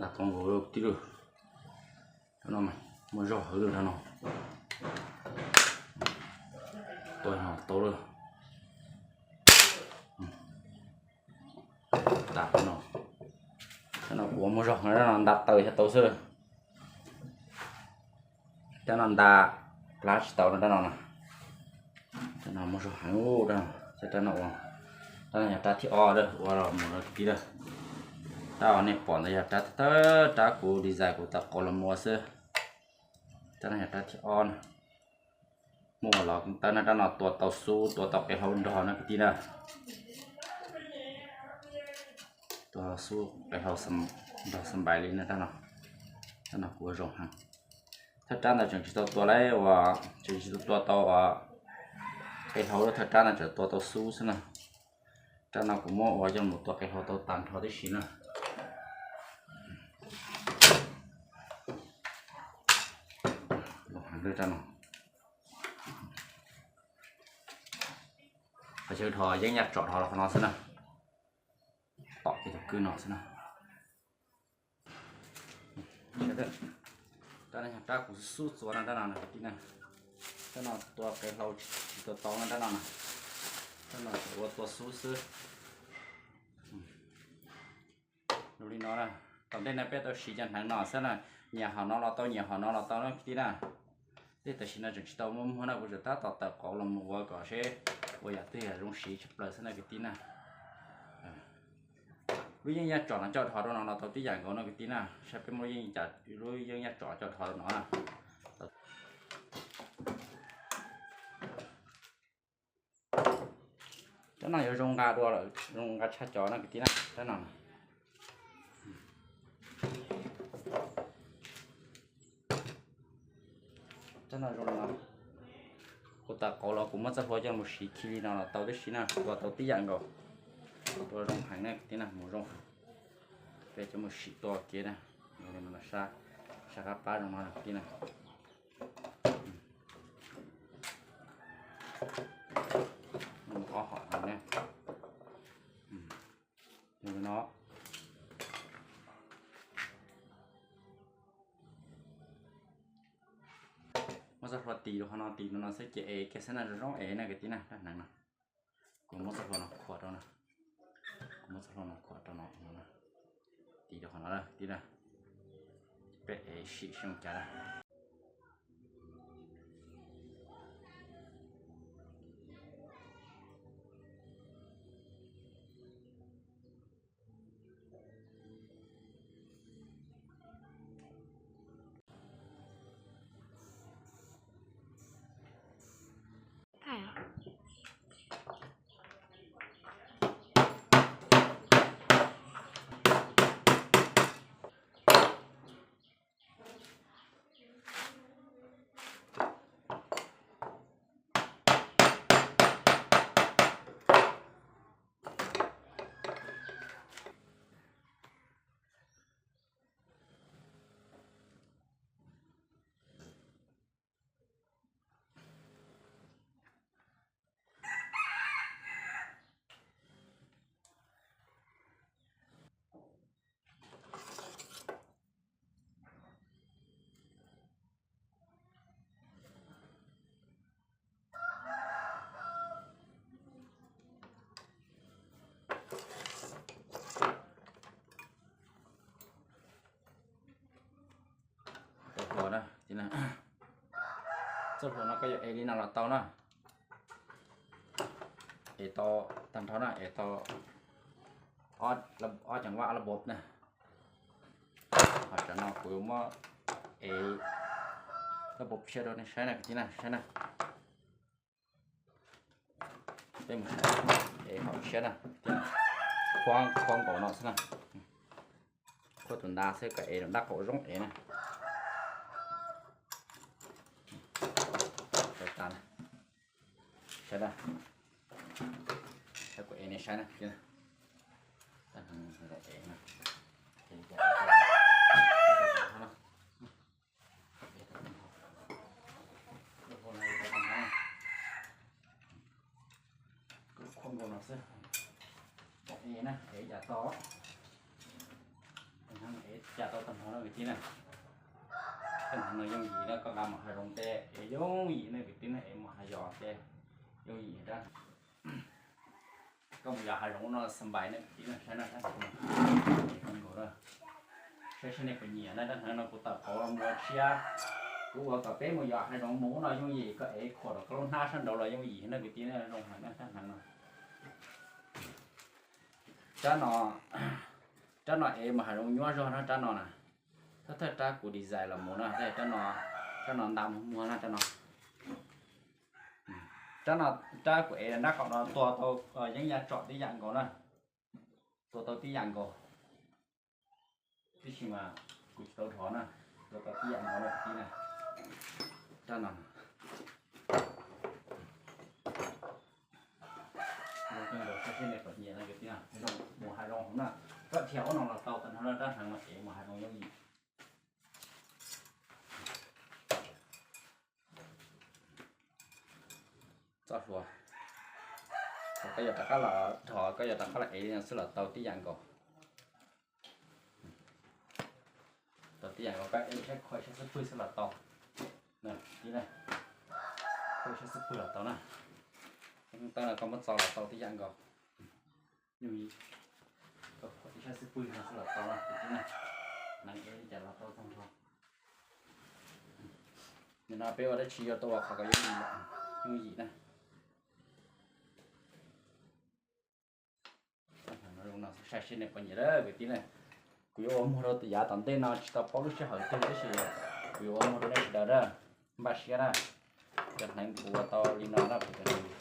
Nta tau nkaus lawm kwv tij lawm. Cov no mas muaj zog heev lawm no. Tua no tau lawm. Nta no, cov no kuv ua muaj zog, cov no nta taws xyov tau xwb. Cov no nta plab tsis tau no, rab no na. Rab no muaj zog heev, rab no, rab no ua, rab no yog rab thib ob ua los mus no kwv tij lawm. Rab uas nej pom ntawd yog rab thawj thawj rab kuv design kuv tau qau los mus ua xwb. Rab no yog rab thib ob na. Muaj ua los tawb na, rab no tua tau xub, tua tau qe hlau nrog na kwv tij na. Tua xub qe hlau nrog xab npais li na rab no. Rab no kuj ua zoo heev. Thawj rab ntawd tseem tsis tau tua lawm uas tseem tsis tau tua tau uas qe hlau, thawj rab ntawd tseem tua tau xub xwb na. Rab no kuv muab ua coj mus tua qe hlau tau tag nrho tib si na. Zoo heev li rab no. Qhov chaw dhos yeeb yaj tsom dhos los qhov no xwb na. Tom kiag tus kwj no xwb na. Rab no yog rab kuv xub txuas no, rab no na kwv tij na. Rab no tua qe hlau tsis tau tau na rab no na. Rab no tsuas ua tua xub xwb. Zoo li no na. Tom ntej no peb tau siv cov hneev no xwb na, nyias hom no los tau, nyias hom no los tau na kwv tij na. Tej tam sim no tseem tsis tau muaj muag na, kuv tseem tab tom tawm qauv los mus ua kom seb ua yam twg yog zoo siv tshaj plaws xwb na kwv tij na. Lub yeeb yaj tsom no coj dhos rau no los tau tib yam nkaus no kwv tij na, saib peb muab lub yeeb yaj tsom coj dhos rau no na. Rab no yuav zoo nqa dua lawm, zoo nqa tshaj cov no kwv tij na, rab no. Rab no zoo no, kuv tawm qauv los kuv muab txoj hlua coj mus siv khi li no los tau tib si na, tua tau tib yam nkaus, tua zoo heev na kwv tij na, mus zoo heev. Peb coj mus sim tua kev na, sab qab pab zoo no kwv tij na. Ob hom no na. No, muab txoj hlua tis rau qhov no, tis rau no xwb ces ev kiag xwb na, zoo zoo ev na kwv tij na, rab hneev no. Kuv muab txoj hlua no khuam rau no, kuv muab txoj hlua no khuam rau no, tis rau qhov no kwv tij na, peb ev sim seb zoo cas na. Txoj hlua na, txoj hlua no koj yuav ev li no los tau na. Ev tau tag nrho na, ev tau ob ceev vaj ob lab npov na. Ho tsam no kuv yuav muab ev lab npov tshiab rau nej saib na kwv tij na, saib na. Peb mus saib ev hom tshiab na, khuab khuab nkaus no xwb na. Khuab tus nta xwb kom ev rau nrab qaum zoo ev na. Saib na, saib kuv ev nej saib na. Khuab nkaus no xwb. Ev na, ev cas tau, ev cas tau tag nrho no kwv tij na. Tag nrho no yooj yim na, koj nqa mus hav zoov ces ev yooj yim na kwv tij na, ev mus hav yos ces yooj yim rab. Koj mus yos hav zoov no xa npais na kwv tij na, saib na, saib na, saib saib nej puas nyiam na, rab hneev no kuv tawm qauv los mus ua tshiab. Kuv ua kom peb mus yos hav zoov mus ub no yooj yim, koj ev khuam rau koj lub hnab sab nraud los yooj yim na kwv tij na, zoo heev na rab hneev no. Rab no, rab no ev mus hav zoov nyuaj zog na rab no na. Thawj thawj rab kuv design los mus na, rab no, rab no nta muag muag na rab no. Rab no, rab kuv ev nrab qaum no tua tau yeeb yaj tsom tib yam nkaus na, tua tau tib yam nkaus. Tab sis mas kuv tsis tau dhov na, tua tau tib yam nkaus na kwv tij na. Rab no, zoo kawg nkaus, saib seb nej puas nyiam na kwv tij na. Mus hav zoov hauv na, koj dhia ub no los tau, tag nrho rab hneev no ev mus hav zoov yooj yim. Txoj hlua, thaum koj yuav rov qab los dhos, koj yuav rov qab los ev li no xwb los tau tib yam nkaus. Tau tib yam nkaus, koj ev saib, khuam saib xub pwg xwb los tau. Khuam saib xub pwg los tau na. Tawb no koj muab txo los tau tib yam nkaus. Yooj yim, koj khuam ib sab xub pwg no xwb los tau na kwv tij na. No peb ua dab tsi yuav tau ua qhov kom yooj yim na. Saib seb nej puas nyiam lawm kwv tij na. Kuv yuav ua muag rau yav tom ntej no tsis tau paub lub sij hawm twg tab sis kuv yuav ua muag rau nej sawv daws na. Npaj siab na. Cov hneev kuv ua tau li no na kuv cov hneev.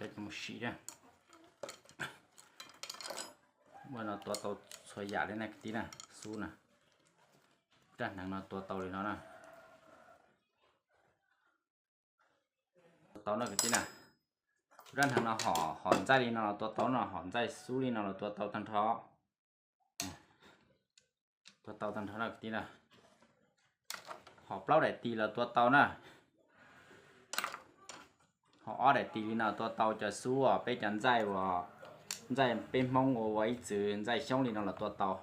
Cov mus sim na. Ua no tua tau txhua yam li na kwv tij na, xub na. Rab hneev no tua tau li no na. Tua tau na kwv tij na. Rab hneev no hom ntxaij li no los tua tau no, hom ntxaij xub li no los tua tau tag nrho. Tua tau tag nrho na kwv tij na. Hom plaub daim tis los tua tau na. Hom ob daim tis li no tua tau cov xub uas peb cov ntxaij uas ntxaij peb Hmoob ua ua ib txwm ntxaij xyoob li no los tua tau.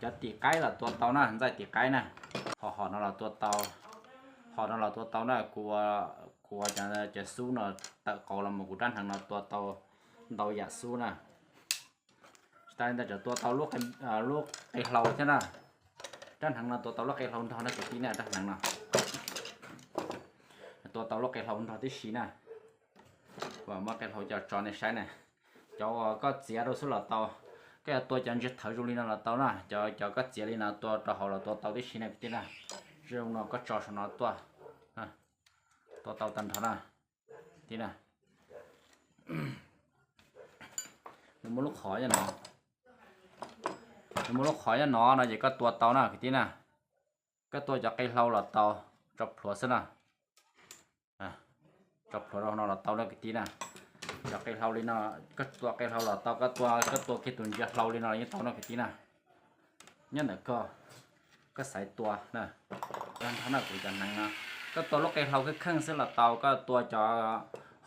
Cov tis qaib los tua tau na, ntxaij tis qaib na. Hom hom no los tua tau, hom no los tua tau na, kuv, kuv ua cov xub no tawm qauv los mus kuv rab hneev no tua tau ntau yam xub na. Tsis tas li ntawd tseem tua tau lub qe hlau thiab na. Rab hneev no tua tau lub qe hlau nrog na kwv tij na, rab hneev no tua tau lub qe hlau nrog tib si na. Kuv muab qe hlau coj tso nej saib na. Cov uas koj txiav rau xwb los tau, koj yuav tua cov ntsia thawv zoo li no los tau na, cov, cov koj txiav li no tua rau hauv los tua tau tib si na kwv tij na. Zoo no koj tso saum no tuaj, tua tau tag nrho na. Tij na, nws muaj lub qhov nyob no, nws muaj lub qhov nyob no no ces koj tua tau na kwv tij na. Koj tua cov qe hlau los tau, tso plhuav xwb na. Tso plhuav rau no los tau na kwv tij na. Cov qe hlau li no, koj tua qe hlau los tau, koj tua, koj tua kiag tus ntsia hlau li no yeej tau no kwv tij na. Nyob ntawm koj, koj xaiv tua na. Nrog na kuv cov hneev no, koj tua lub qe hlau kheej kheej xwb los tau, koj tua cov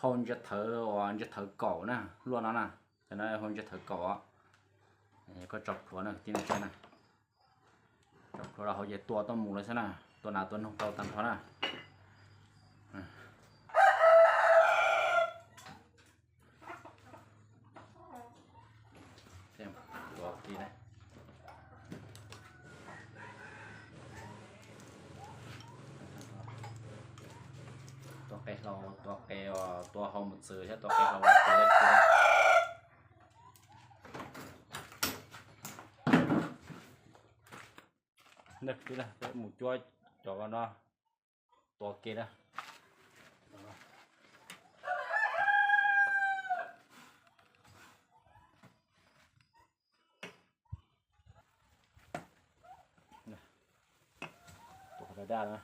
hau ntsia thawv uas ntsia thawv kaum na, luaj no na, cov no hau ntsia thawv kaum os. Koj tso plhuav na kwv tij na, tso plhuav rau hauv ces tua tuaj mus lawm xwb na, tua nas tua noog tau tag nrho na. Tua qe hlau, tua qe, tua hau mus txwv thiab tua qe hlau mus txwv. Peb mus cuab cov no tua ke na. Tua qhov daj daj na.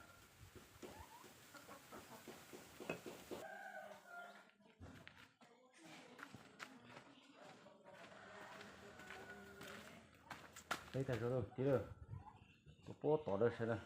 Peb tag zog lawm tij lawm. Tua Puab tom dawb sawv daws.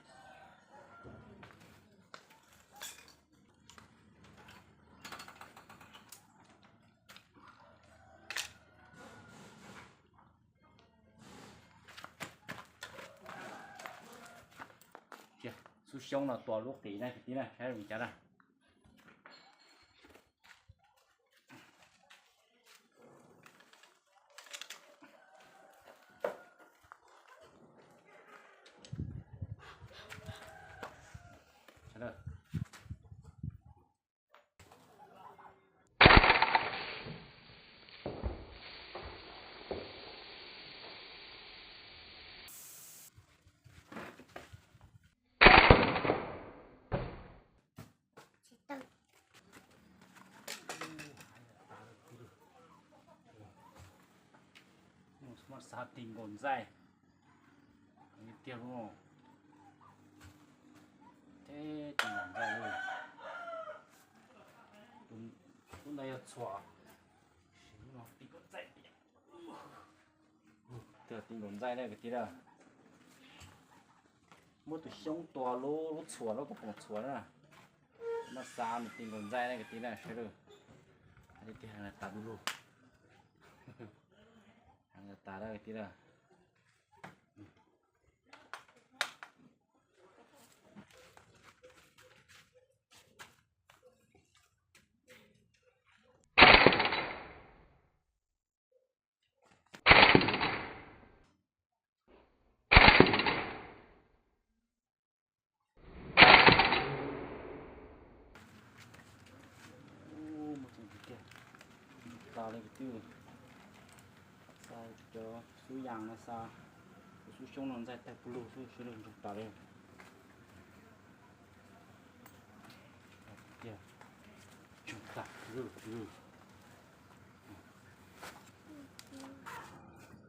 Xub xyoob no tua lub qis na kwv tij na, saib zoo cas na. Muab xav tig nkaus ntxaij tiag lauj. Teb tig nkaus ntxaij lauj. Lub ntawd yog txhuam. Tig nkaus ntxaij na kwv tij na. Muab tus xyoob tua lub, lub txhuam, lub pob poom txhuam na. Muab xav nws tig nkaus ntxaij na kwv tij na, sawv daws. Hais tias heev tas du lug. Heev tas na kwv tij na. Ntsoog tas li kwv tij. Xa cov xub yas no xa, cov xub xyoob no ntxaij tawg pug lug xwb, sawv daws, ntsoog tas li. Tiag, ntsoog tas lug.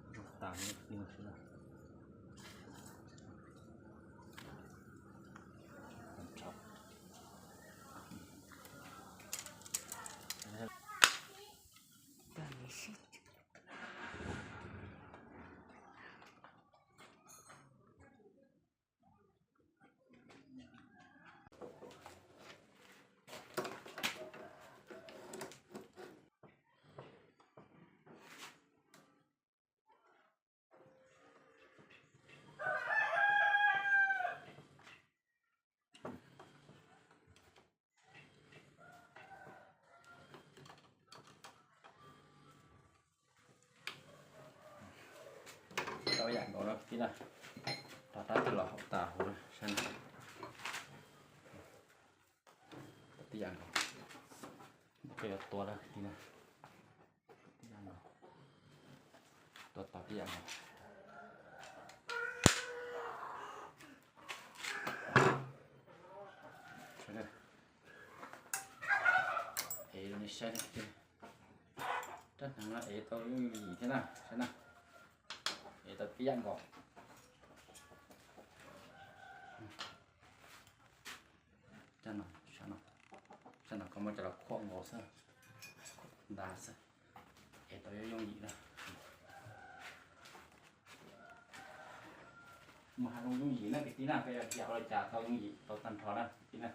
Ntsoog tas li kwv tij sawv daws. Tau yam nkaus no kwv tij na. Rov qab twg los haum tas huv na, saib na. Tau tib yam nkaus. Qhov yuav tua na kwv tij na. Tib yam nkaus. Tua tau tib yam nkaus. Ev rau nej saib na kwv tij. Rab hneev no ev tau yooj yim thiab na, saib na. Ev tau tib yam nkaus. Rab no, rab no koj muab coj los khuam nkaus xwb, nta xwb, ev tau yooj yim na. Mus hav zoov yooj yim na kwv tij na, peb yog tiam ua li cas tau yooj yim tau tag nrho na kwv tij na.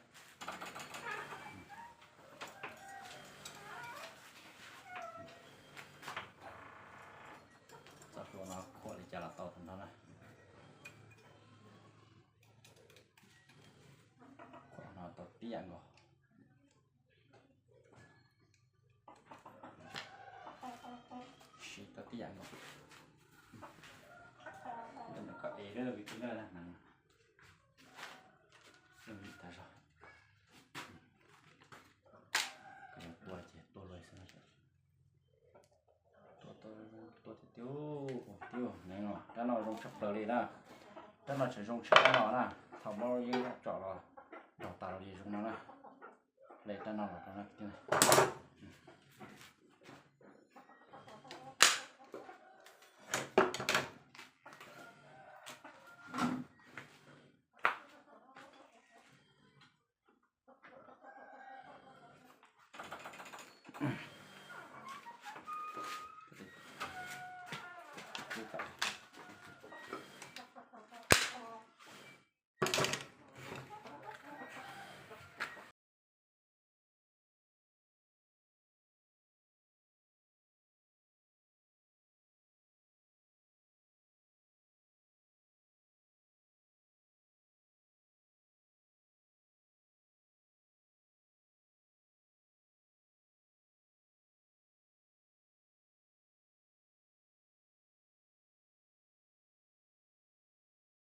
Txoj hlua no khuam li cas los tau tag nrho na. Khuam no tau tib yam nkaus. Siv tau tib yam nkaus. Koj ev lawm kwv tij na, hneev yooj yim tag zog. Koj yuav tua ces tua luag xwb. Tua, tua, tua tiag tiag. Ua tiag, hneev no, rab no zoo tshaj plaws li na. Rab no tseem zoo tshaj rab no na. Thaum muab yeeb tsom los nrog tas los li zoo no na. Hle rab no los rau na kwv tij na.